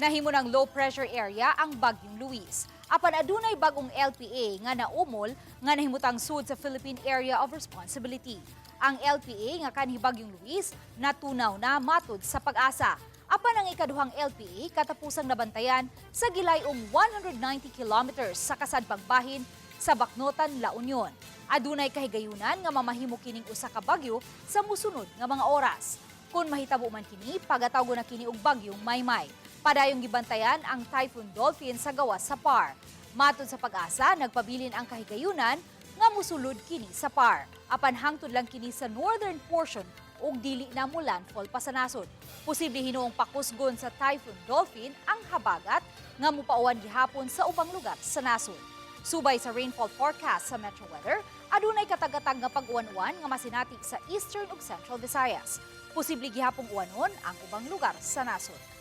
Nahimo ng low pressure area ang Bagyong Luis. Apan adunay bagong LPA nga naumol nga nahimutang sud sa Philippine Area of Responsibility. Ang LPA nga kanhi Bagyong Luis natunaw na matud sa PAGASA. Apan ang ikaduhang LPA katapusang nabantayan sa gilayong 190 kilometers sa kasadpang bahin sa Bacnotan, La Union. Adunay kahigayunan nga mamahimo kining usa ka bagyo sa musunod nga mga oras. Kung mahitabo man kini, pagatawgo na kini og Bagyong Maymay. Padayong gibantayan ang Typhoon Dolphin sa gawas sa PAR. Matod sa PAGASA, nagpabilin ang kahigayunan nga musulod kini sa PAR. Apan hangtod lang kini sa northern portion ug dili na mo landfall pa sa nasod. Posible hinuong pakusgon sa Typhoon Dolphin ang habagat nga mupauwan gihapon sa ubang lugar sa nasod. Subay sa rainfall forecast sa Metro Weather, adunay katag-katag nga pag-uwan-uwan nga masinati sa Eastern ug Central Visayas. Posible gihapong uwanon ang ubang lugar sa nasod.